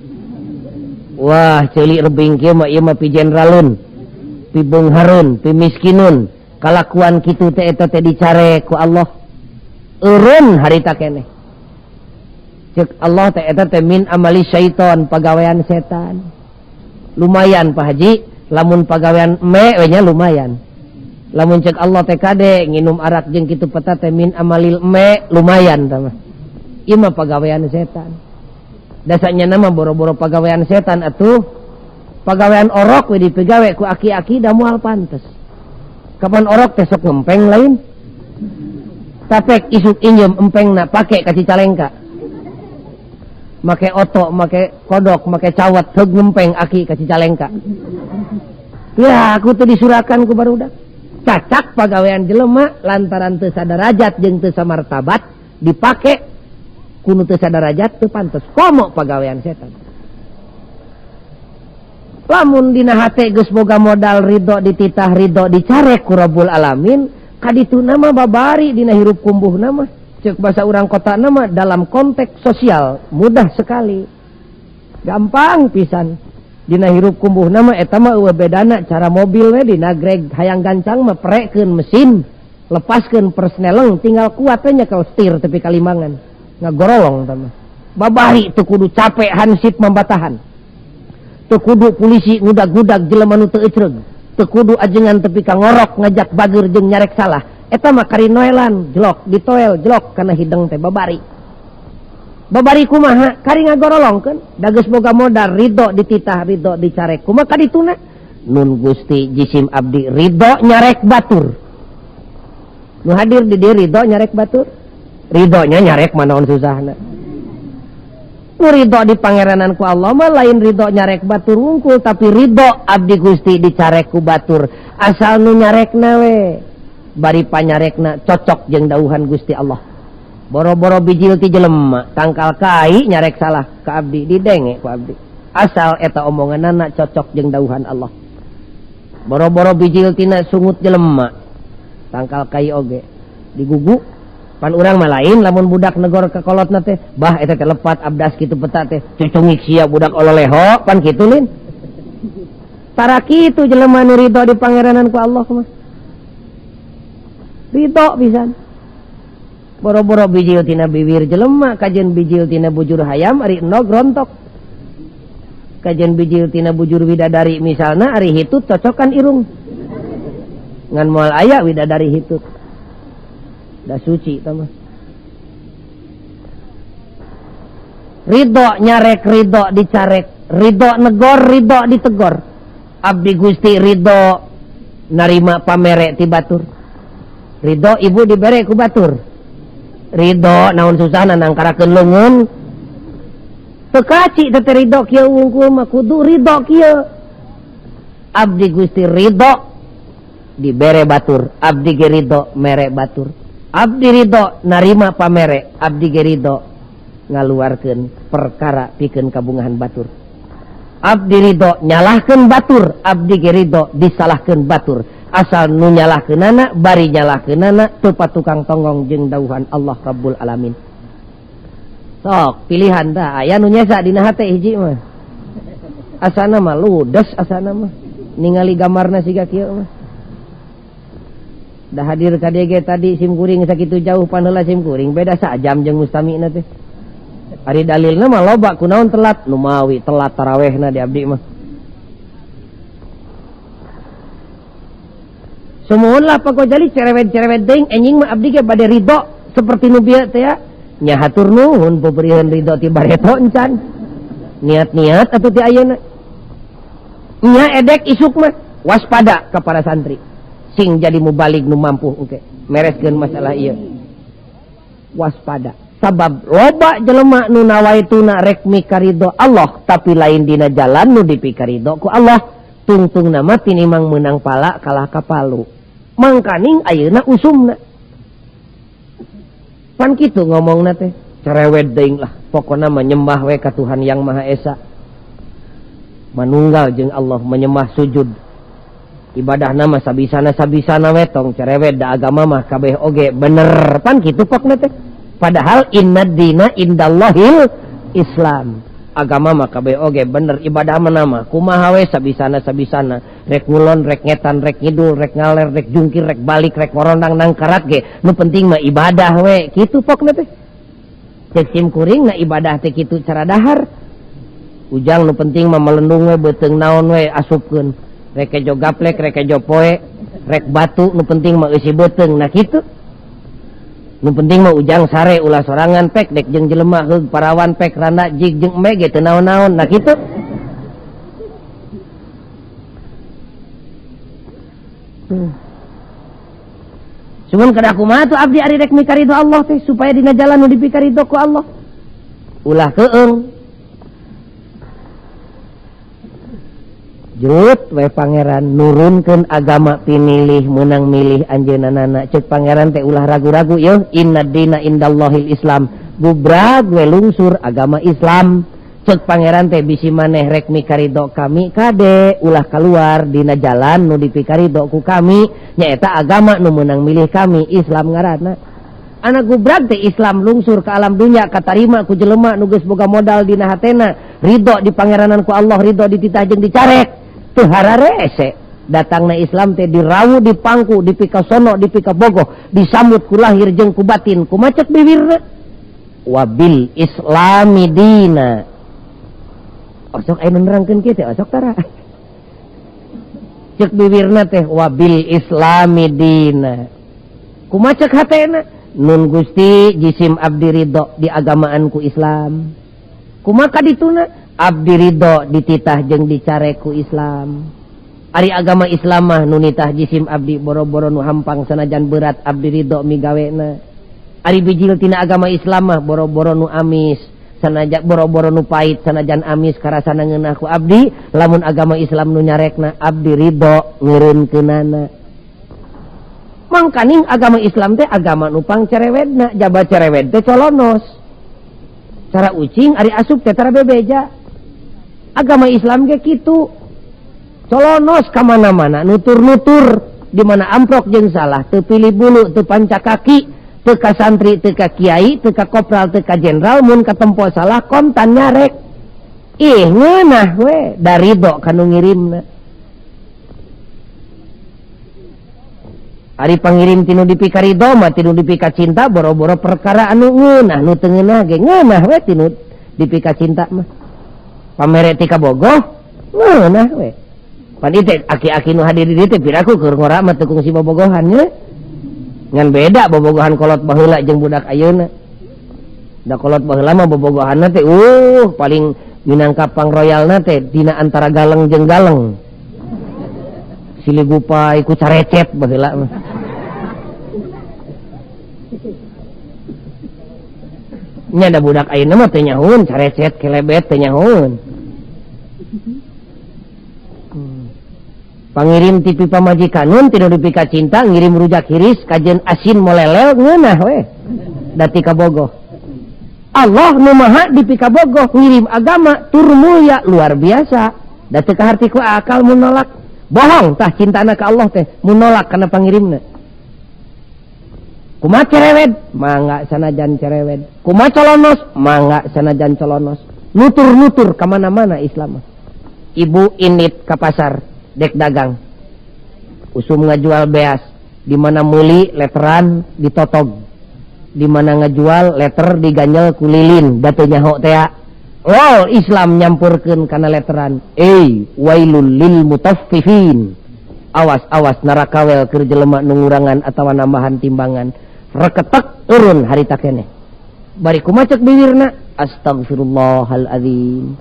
Speaker 1: wah ceuli rebing kieu mah ieu mah pi jenderaleun pi beunghareun pi miskinun kalakuan kitu teh eta teh dicare ku Allah eureun harita keneh cek Allah teh eta teh min amali syaiton pagawean setan lumayan Pak Haji lamun pagawean me we nya lumayan lamun cek Allah teh kade nginum arak jeung kitu peta teh min amalil me lumayan tah mah ieu mah pagawean setan dasanya nama boro-boro pagawean setan atuh pagawean orok we dipigawe ku aki-aki da moal pantes kapan orok teh sok ngempeng lain tapek isuk injem empengna pake ka Cicalengka make oto make kodok make cawat heug ngempeng aki ka Cicalengka ya aku teh disurakan ku barudak cacak pagawean jelema lantaran teu sadarajat jeung teu samartabat dipake ku nu teu sadarajat teu pantes komo pagawean setan lamun dina hate geus boga modal ridho dititah ridho dicarek ku Rabbul Alamin kadituna mah babari dina hirup kumbuhna mah ceuk basa urang kota na mah dalam konteks sosial mudah sekali gampang pisan dina hirup kumbuhna mah eta mah eueuh bedana cara mobil we dina greg hayang gancang mah prekeun mesin lepaskeun persneleng tinggal kuat we nyekel setir tepi ka limangan ngagorolong tah mah babari teu kudu capek hansip mambatahan teu kudu polisi ngudag-ngudag jelema nu teu ecreug Teu kudu ajengan tepi ka ngorok ngajak bager jeung nyarek salah. Eta mah kari noelan jelok ditoel jelok kana hideng teh babari. Babari kumaha kari ngagorolongkeun da geus boga modal ridho dititah ridho dicarek kumaha kadituna nun Gusti jisim abdi ridho nyarek batur. Nu hadir di dieu ridho nyarek batur. Ridhonya nyarek manaon susahna. Nu ridho di pangeranan ku Allah mah lain ridho nyarek batur wungkul tapi ridho abdi Gusti dicarek ku batur asal nu nyarekna we bari panyarekna cocok jeung dauhan Gusti Allah. Boro-boro bijil ti jelema tangkal kai nyarek salah ka abdi didenge ku abdi asal eta omonganana cocok jeung dauhan Allah. Boro-boro bijil tina sungut jelema tangkal kai oge digugu. Pan urang mah lain lamun budak negor ka kolotna teh bah eta teh lepat abdas kitu peta teh cucungik sia budak ololeho pan kitu lin. Tara kitu jelema nu ridho di pangeranan ku Allah mah ridho pisan. Boro-boro bijil tina bibir jelema kajen bijil tina bujur hayam ari endog rontok. Kajen bijil tina bujur widadari misalna ari hitut cocokan irung. Ngan moal aya widadari hitut. Da suci tah mah. Ridho nyarek ridho dicarek, ridho negor ridho ditegor. Abdi Gusti ridho narima pamere ti batur. Ridho ibu dibere ku batur. Ridho naon susahna nangkarakeun leungeun. Teu kaci teh ridho kieu wungkul mah kudu ridho kieu. Abdi Gusti ridho dibere batur, abdi ge ridho mere batur. Abdi ridho narima pamere, abdi ge ridho ngaluarkeun perkara pikeun kabungahan batur. Abdi ridho nyalahkeun batur, abdi ge ridho disalahkeun batur. Asal nu nyalahkeunana bari nyalahkeunana teu patukang tonggong jeung dauhan Allah Rabbul Alamin. Sok pilihan tah aya nu nyesa dina hate hiji mah. Asana mah ludes asana mah ningali gambarna siga kieu mah. Dah hadir ka dieu ge tadi sim kuring sakitu jauh panheula sim kuring beda sajam jeung mustamina teh. Ari dalilna mah loba kunaon telat nu mawi telat tarawehna di abdi mah. Sumuhunlah Pak Gojali cerewet-cerewet deing enjing mah abdi ge bade ridho seperti nu bieu teh ya. Nya hatur nuhun peperihan ridho ti bareto encan. Niat-niat atuh ti ayeuna. Nya edek isuk mah waspada ka para santri. Sing jadi mubalig nu mampu engke mereskeun masalah ieu. Waspada sabab loba jelema nu nawaituna rek mikaridho Allah tapi lain dina jalan nu dipikaridho ku Allah tungtungna mah tinimang meunang pala kalah ka palu. Mangkaning ayeuna usumna. Pan kitu ngomongna teh cerewet deing lah pokona mah nyembah we ka Tuhan Yang Maha Esa. Manunggal jeung Allah menyembah sujud. Ibadah nama sabisana-sabisana we tong cerewet da agama mah kabeh oge bener pan kitu pokna teh. Padahal innad dina indallahil Islam. Agama mah kabeh oge bener ibadah mah nama kumaha we sabisana-sabisana rek ngulon rek ngetan rek ngidul rek ngaler rek jungkir rek balik rek ngorondang nangkarat ge nu penting mah ibadah we kitu pokna teh. Cek sim kuring na ibadah teh kitu cara dahar. Ujang nu penting mah melendung we beuteung naon we asupkeun. Rek kejo gaplek, rek kejo poe, rek batu, nu penting mah eusi beuteung nah kitu. Nu penting mah ujang sare ulah sorangan pek dek jeung jelema heug parawan pek randa jig jeung embe ge teu naon-naon nah kitu. Cuman kada kumaha tuh abdi ari rek mikaridho Allah teh supaya dina jalan nu dipikaridho ku Allah. Ulah keung. Jrut we pangeran nurunkeun agama pinilih meunang milih anjeunna cek pangeran teh ulah ragu-ragu yeuh innad dina indallahil Islam gubrag we lungsur agama Islam cek pangeran teh bisi maneh rek mikaridho kami kade ulah keluar dina jalan nu dipikaridho ku kami nyaeta agama nu meunang milih kami Islam ngaranna. Anak gubrag teh Islam lungsur ke alam dunya katarima ku jelema nu geus boga modal dina hatena ridho di pangeranan ku Allah ridho dititah jeung dicarek teu hararese datangna Islam teh dirawu dipangku dipikasono dipikabogoh disambut ku lahir jeung ku batin kumacet bibirna wabil islami dina. Osok aya nu nerangkeun kieu teh osok tara. Cek biwirna teh wabil islami dina. Kumaha cek hatena? Nun Gusti jisim abdi ridho di agamaan ku Islam. Kumaha kadituna? Abdi ridho dititah jeung dicarek ku Islam. Ari agama Islam mah nu nitah jisim abdi boro-boro nu hampang sanajan berat abdi ridho migawena. Ari bijil tina agama Islam mah boro-boro nu amis sanajan boro-boro nu pahit sanajan amis karasana ngeunah ku abdi, lamun agama Islam nu nyarekna abdi ridho ngeureunkeunana. Mangkaning agama Islam teh agama nu pangcerewedna, jaba cerewed teh colonos. Cara ucing ari asup teh tara bebeja. Agama Islam ge kitu. Colonos ka mana-mana, nutur-nutur di mana amprok jeung salah, teu pilih bulu, teu panca kaki, teu ka santri, teu ka kiai, teu ka kopral, teu ka jenderal, mun katempo salah kontan nyarek. Ih ngeunah we da ridho ka nu ngirimna. Ari pangirim tinu dipika ridho mah tinu dipika cinta boro-boro perkara anu ngeunah nu teu ngeunah ge ngeunah we tinu dipika cinta mah. Pamere ti kabogoh ngeunah we. Pan ieu teh aki-aki nu hadir di dieu teh piraku keur ngora mah teu kungsi bobogohan nya. Ngan beda bobogohan kolot baheula jeung budak ayeuna. Da kolot baheula mah bobogohanna teh paling minangka pangroyalna teh dina antara galeng jeung galeng. Silih gupai ku carecet baheula mah. Nya da budak ayeuna mah teu nyahoeun carecet kelebet teu nyahoeun. Pangirim tipi pamajikanun tinu dipika cinta ngirim rujak hiris kajen asin molelel ngeunah we da ti kabogoh. Allah nu maha dipika bogoh ngirim agama tur mulia luar biasa da teu kaharti ku akal mun nolak. Bohong tah cintana ka Allah teh mun nolak kana pangirimna. Kumaha cerewed mangga sanajan cerewed, kumaha colonos mangga sanajan colonos, nutur-nutur ka mana-mana Islam mah. Ibu init ka pasar dek dagang, usum ngajual beas, di mana meuli letteran ditotog, di mana ngajual letter diganjel ku lilin da teu nyaho tea. Lol Islam nyampurkeun kana letteran. Wailul lil mutaffifin. Awas-awas narakawel keur jelema nu ngurangan atawa nambahan timbangan. Reketek urun harita keneh. Bari kumaha cek biwirna? Astagfirullahalazim.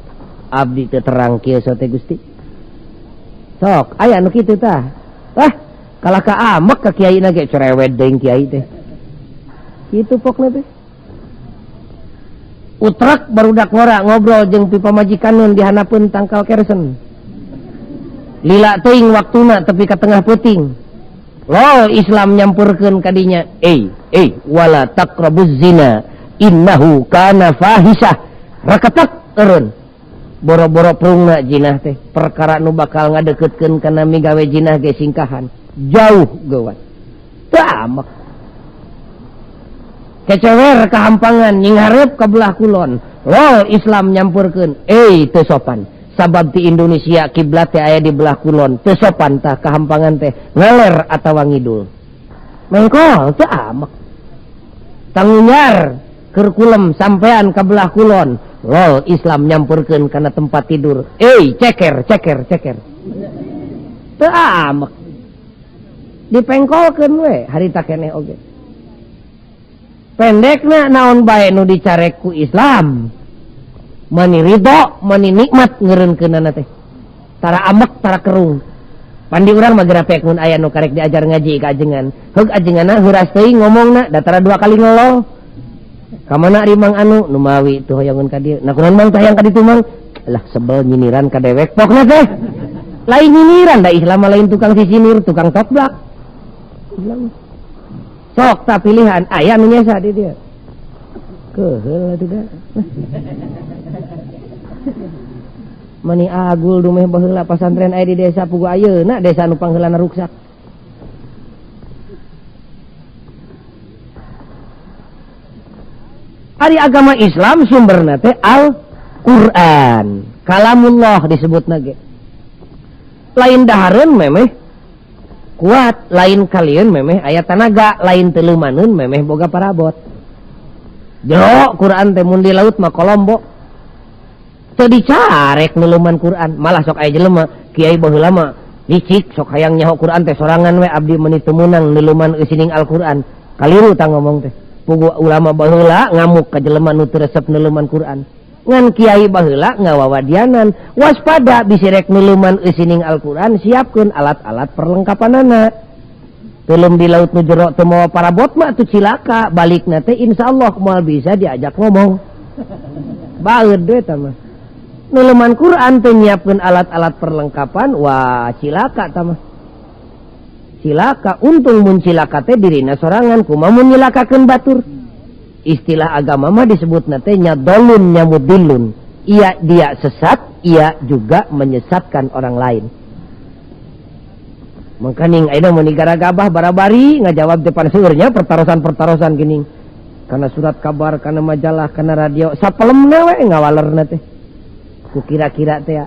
Speaker 1: Abdi teu terang kieu sote Gusti. Sok aya nu kitu tah. Wah, kalah ka amek ka kiai na ge cerewet deui kiai teh. Kitu pokna teh. Utrek barudak ngora ngobrol jeung pi pamajikan di hanapeun tangkal kersen. Lila teuing waktuna tepi ka tengah peuting. Lol Islam nyampurkeun ka dinya. Wala taqrabuz zina innahu kana fahisah. Reketek eureun. Boro-boro prungna jinah teh perkara nu bakal ngadeukeutkeun kana migawe jinah ge singkahan. Jauh geuwat. Teu amek. Kecewer kahampangan nyinghareup ka belah kulon. Lol Islam nyampurkeun. Teu sopan. Sabab di Indonesia kiblat teh aya di belah kulon. Teu sopan tah kahampangan teh ngaler atawa ngidul. Mengkol teu amek. Tangunyar keur kulem sampean ka belah kulon. Lol Islam nyampurkeun kana tempat tidur. Ceker ceker ceker. Teu amek. Dipengkolkeun we harita keneh oge. Pendekna naon bae nu dicarek ku Islam. Mani ridho, mani nikmat ngeureunkeunana teh. Tara amek, tara kerung. Pandi urang mah gerapek mun aya nu karek diajar ngaji ka ajengan. Heug ajenganna heuras teuing ngomongna da tara dua kali ngeloh. Ka mana ari mang anu nu mawi teu hoyongeun ka dieu. Nah kunaon mang teh hayang ka ditu mang? Lah sebel nyiniran ka dewek pokna teh. Lain nyiniran da Islam mah lain tukang sisinir, tukang tokblak. Islam. Sok tak pilihan aya nu nyesa di dieu. Keuheul atuh da. Mani agul dumeh baheula pasantren aya di desa pugu ayeuna desa nu pangheulana ruksak. Ari agama Islam sumberna teh Al-Qur'an. Kalamullah disebutna ge. Lain dahareun memeh kuat, lain kalieun memeh aya tanaga, lain teleumaneun memeh boga parabot. Jero Quran teh mun di laut mah kolombo. Teu dicarek nuleuman Quran, malah sok aya jelema kiai baheula mah Licik sok hayang nyaho Quran teh sorangan we abdi meuni teu meunang neuleuman eusining Al-Qur'an. Kaliru tah ngomong teh. Pugu ulama baheula ngamuk ka jelema nu teu resep neuleuman Quran. Ngan kiai baheula ngawawadianan, waspada bisi rek neuleuman eusining Al-Qur'an, siapkeun alat-alat perlengkapanana. Teuleum di laut nu jero teu mawa parabot mah atuh cilaka, balikna teh insyaallah moal bisa diajak ngomong. Baeud we tah mah. Neuleuman Quran teu nyiapkeun alat-alat perlengkapan, wah cilaka tah mah. Cilaka, untung mun cilaka teh dirina sorangan, kumaha mun nyilakakeun batur. Istilah agama mah disebutna teh nya dolun nya mudillun. Ia dia sesat, ia juga menyesatkan orang lain. Mangkaning ayeuna mun digaragabah barabari ngajawab depan seueurnya pertarosan-pertarosan geuning. Kana surat kabar, kana majalah, kana radio, sapelemna we ngawalerna teh. Ku kira-kira teh ya.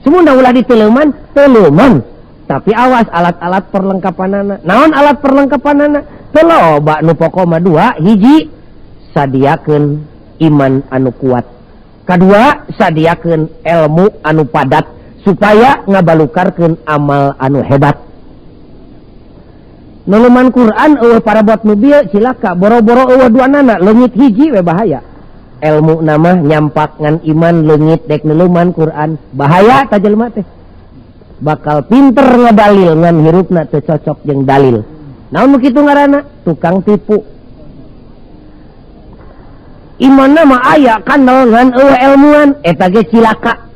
Speaker 1: Sumunda ulah diteuleman, teuleman. Tapi awas alat-alat perlengkapanana. Naon alat perlengkapanana? Teu loba nu pokok mah dua, hiji sadiakeun iman anu kuat. Kadua sadiakeun ilmu anu padat supaya ngabalukarkeun amal anu hebat. Neuleuman Quran eueuh parabot nu bieu cilaka, boro-boro eueuh duanana leungit hiji we bahaya. Ilmu nama nyampak ngan iman leungit dek neuleuman Quran bahaya ta jelema teh. Bakal pinter ngadalil ngan hirupna teu cocok jeung dalil. Naon nu kitu ngaranna? Tukang tipu. Imanna mah aya kanal ngan eueuh ilmuan eta ge cilaka.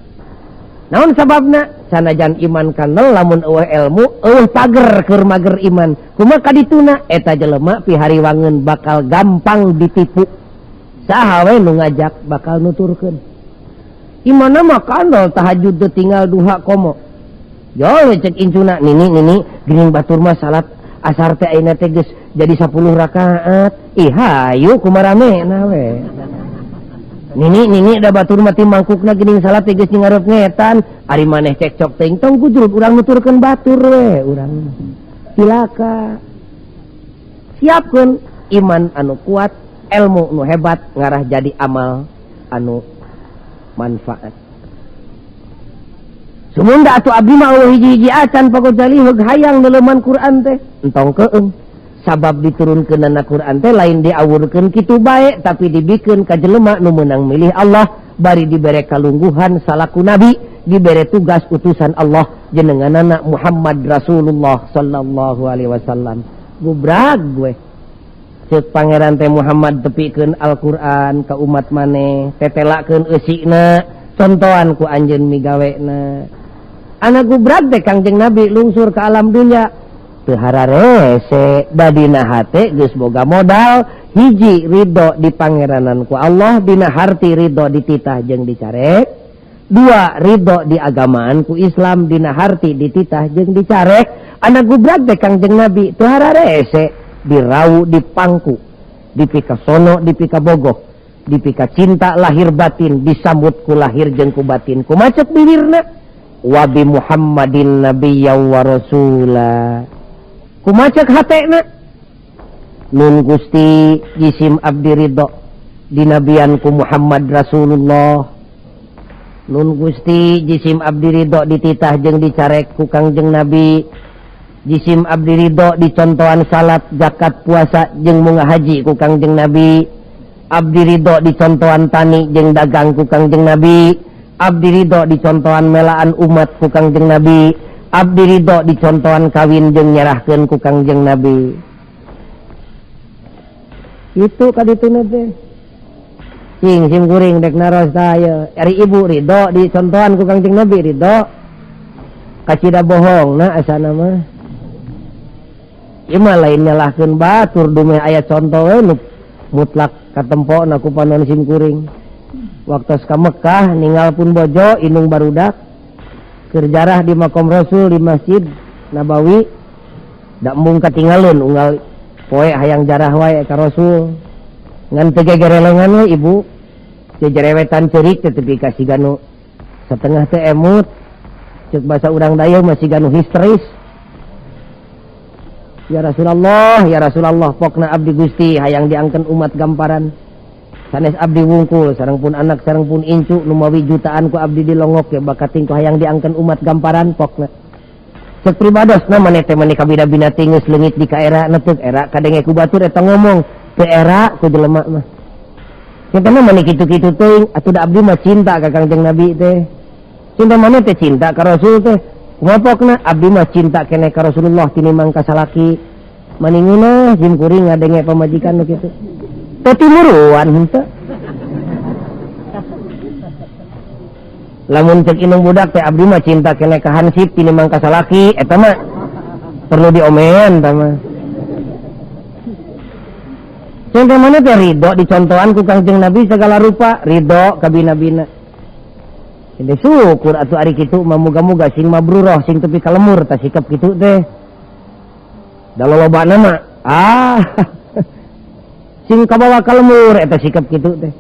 Speaker 1: Naon sababna? Sanajan iman kanal lamun eueuh ilmu eueuh pager keur mager iman. Kumaha kadituna eta jelema pihariwangeun bakal gampang ditipu. Saha we nu ngajak bakal nuturkeun. Imanna mah kanal tahajud teu tinggal duha komo. Yo cek incuna nini nini geuning batur mah salat asar teh ayeuna teh geus jadi 10 rakaat. Ih hayu kumaramena we. Nini nini da batur mah ti mangkukna geuning salat teh geus ngarep ngetan. Ari maneh cekcok teuing tong gujrug urang nuturkeun batur we urang. Cilaka. Siapkeun iman anu kuat, ilmu nu hebat ngarah jadi amal anu manfaat. Sumunda atuh abdi mah eueuh hiji-hiji acan Pak Gojali heug hayang neuleuman Quran teh. Entong keung. Sabab diturunkeunana Quran teh lain diawurkeun kitu bae tapi dibikeun ka jelema nu meunang milih Allah bari dibere kalungguhan salaku nabi, dibere tugas utusan Allah jenenganana Muhammad Rasulullah sallallahu alaihi wasallam. Gubrag we. Ceuk pangeran teh Muhammad tepikeun Al-Qur'an ka umat maneh, tetelakeun eusina, contohan ku anjeun migawena. Anak gubrag teh Kangjeng Nabi lungsur ke alam dunya. Teu hararese dadina hate geus boga modal, hiji ridho di pangeranan ku Allah, dina harti ridho dititah jeung dicarek. Dua ridho di agamaan ku Islam, dina harti dititah jeung dicarek. Anak gubrag teh Kangjeng Nabi teu hararese dirau dipangku, dipika sono dipika bogoh, dipika cinta lahir batin, disambut ku lahir jeung ku batin. Kumacet bibirna wabi Muhammadin nabiyya wa rasula. Kumacet hatena nun Gusti jisim abdi ridho dinabian ku Muhammad Rasulullah. Nun Gusti jisim abdi ridho dititah jeung dicarek ku Kangjeng Nabi. Jisim abdi ridho dicontohan salat, zakat, puasa jeung munga haji ku Kangjeng Nabi. Abdi ridho dicontohan tani jeung dagang ku Kangjeng Nabi. Abdi ridho dicontohan melaan umat ku Kangjeng Nabi. Abdi ridho dicontohan kawin jeung nyerahkeun ku Kangjeng Nabi. Itu kadituna teh. Cing sim kuring dek naros tah ieu. Ari ibu ridho dicontohan ku Kangjeng Nabi ridho. Kacida bohong na asana mah. Ieu mah lain nyalahkeun batur dumeh aya contoh we nu mutlak katempona ku panon sim kuring. Waktu ka Mekah ninggal pun bojo indung barudak keur jarah di makom Rasul di Masjid Nabawi da embung katinggalun unggal poe hayang jarah wae ka Rasul ngan teu gegerelengan we ibu jejerewetan ceurik teh tepi ka siga nu setengah teh emut ceuk basa urang dayeuh mah siga nu histeris. Ya Rasulullah, ya Rasulullah, pokna abdi Gusti hayang diangkeun umat gamparan. Sanes abdi wungkul sareng pun anak sareng pun incu nu mawi jutaan ku abdi dilongok ya bakating ku hayang diangkeun umat gamparan pokna. Cek pribadosna maneh teh maneh kabina-bina teh geus leungit di kaera na teu era kadenge ku batur eta ngomong teu era ku jelema mah. Cinta maneh kitu-kitu teuing atuh da abdi mah cinta ka Kangjeng Nabi teh. Cinta maneh teh cinta ka Rasul teh. Kumaha pokna abdi mah cinta keneh ka Rasulullah tinimbang ka salaki. Maningeunah jim kuring ngadenge pamajikan nu kitu. Teu timuruan henteu. Lamun cek indung budak teh abdi mah cinta keneh ka hansip tinimbang ka salaki eta mah perlu diomean eta mah. Cinta mana teh ridho dicontohan ku Kangjeng Nabi segala rupa ridho kabina-bina. Jadi syukur atuh ari kitu mah muga-muga sing mabruroh sing tepi ka lemur tah sikap kitu teh. Da lolobana mah ah sing kabawa ka lemur eta sikap kitu teh.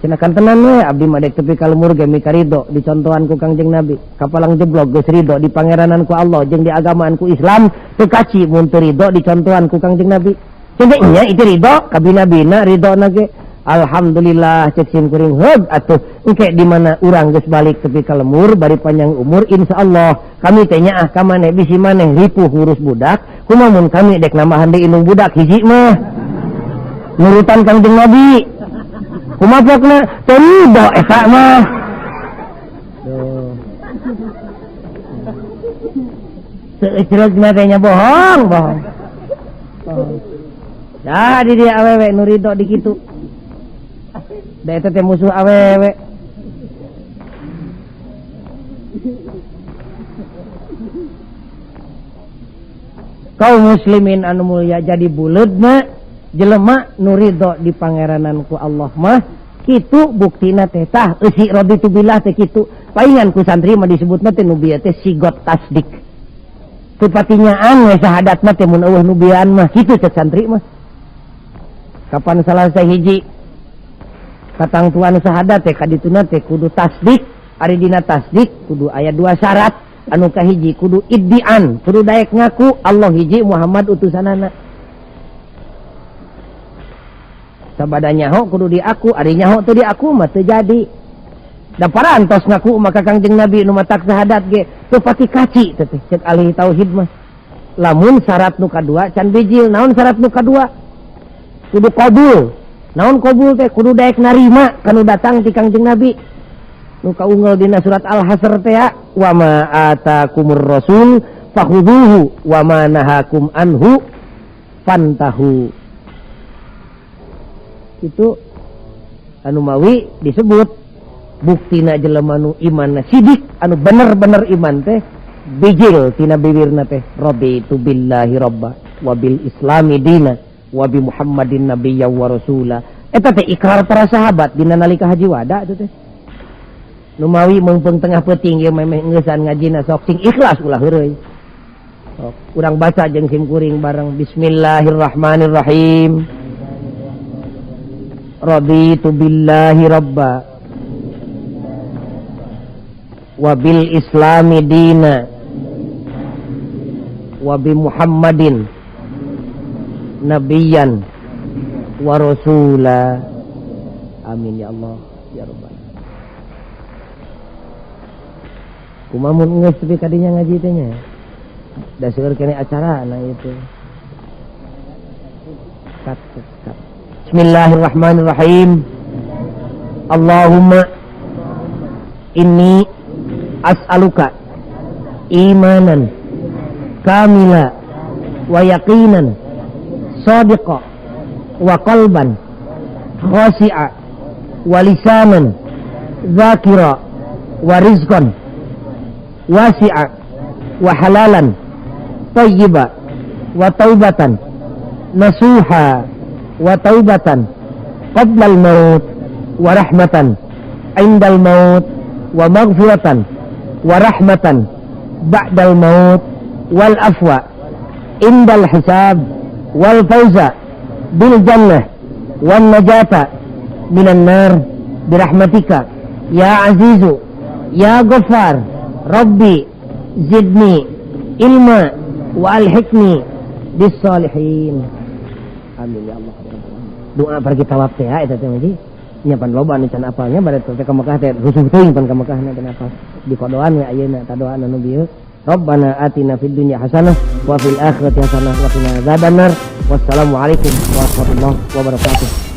Speaker 1: Cenah kantenan we abdi mah dek tepi ka lemur ge mika ridho dicontohan ku Kangjeng Nabi. Kapalang jeblok geus ridho di pangeranan ku Allah jeung di agamaan ku Islam teu kaci mun teu ridho dicontohan ku Kangjeng Nabi. Cenah nya itu ridho kabina-bina ridhona ge. Alhamdulillah cek sim kuring heug atuh engke di mana urang geus balik tepi ka lemur bari panjang umur insyaallah kami teh nyaah ka maneh bisi maneh ripuh ngurus budak kumaha mun kami dek nambahan deui indung budak hiji mah nurutan Kangjeng Nabi kumaha pokna teu ridho eta mah. Duh. Seuceuleuh teh nya bohong bohong. Dah di dia awewe nu ridho di kitu. Da eta teh musuh awewe. Kaum muslimin anu mulia jadi buleudna jelema nu ridho di pangeranan ku Allah mah kitu buktina teh tah eusi raditu billah teh kitu. Paingan ku santri mah disebutna teh nu bieu teh sigot tasdik. Teu patinyaan we sahadatna teh mun eueuh nu bieuan mah kitu cek santri mah. Kapan salah hiji katangtuan sahadat teh kadituna teh kudu tasdik, ari dina tasdik kudu aya dua syarat. Anu kahiji kudu iddian, kudu daek ngaku Allah hiji Muhammad utusanana. Sabada nyaho kudu diaku, ari nyaho teu diaku mah teu jadi. Da parantos ngaku maka Kangjeng Nabi nu matak sahadat ge teu pati kaci teh cek ahli tauhid mah. Lamun syarat nu kadua can bijil, naon syarat nu kadua? Kudu qabul. Naon qabul teh kudu daek narima kanu datang ti Kangjeng Nabi. Nu kaunggal dina surat Al-Hasr teh wa ma atakumur rasul fakhuduhu wa ma nahakum anhu fantahu. Itu anu mawi disebut buktina jelema nu imanna sidik anu bener-bener iman teh bijil tina bibirna teh raditu billahi robba wa bil islami dina wa bi Muhammadin nabiyya wa rasula. Eta teh ikrar para sahabat dina nalika haji wada itu teh. Nu mawi meungpeung tengah peuting ieu memeh engeusan ngajina sok sing ikhlas ulah heureuy. Sok urang baca jeung sim kuring bareng bismillahirrahmanirrahim. Raditu billahi robba wa bil islami dina wa bi Muhammadin nabiyan wa rasula. Amin ya Allah ya rabbal. Kumaha mun geus tepi kadinya ngaji teh nya. Da seueur keneh acara na ieu teh. Kat kat. Bismillahirrahmanirrahim. Allahumma inni as'aluka imanan kamila wa yaqinan sadiqa wa qalban khashi'a wa lisanan dzakira wa rizqan wasi'a wa halalan thayyiba wa taubatan nasuha wa taubatan qabla al-maut wa rahmatan indal maut wa maghfiratan wa rahmatan ba'dal maut wal afwa indal hisab wal fawza bil jannah wan najata minan nar birahmatika ya azizu ya ghaffar rabbi zidni ilma wa alhiqni bis salihin. Amin ya Allah. Doa pergi tawaf teh eta teh mah nya pan loba anu can apalnya bade teh ka Mekah teh rusuh teuing pan ka Mekah na can apal. Dikodoan we ayeuna ta doa anu bieu. Rabbana atina fid dunya hasanah wa fil akhirati hasanah wa qina adzabannar. Wassalamualaikum warahmatullahi wabarakatuh.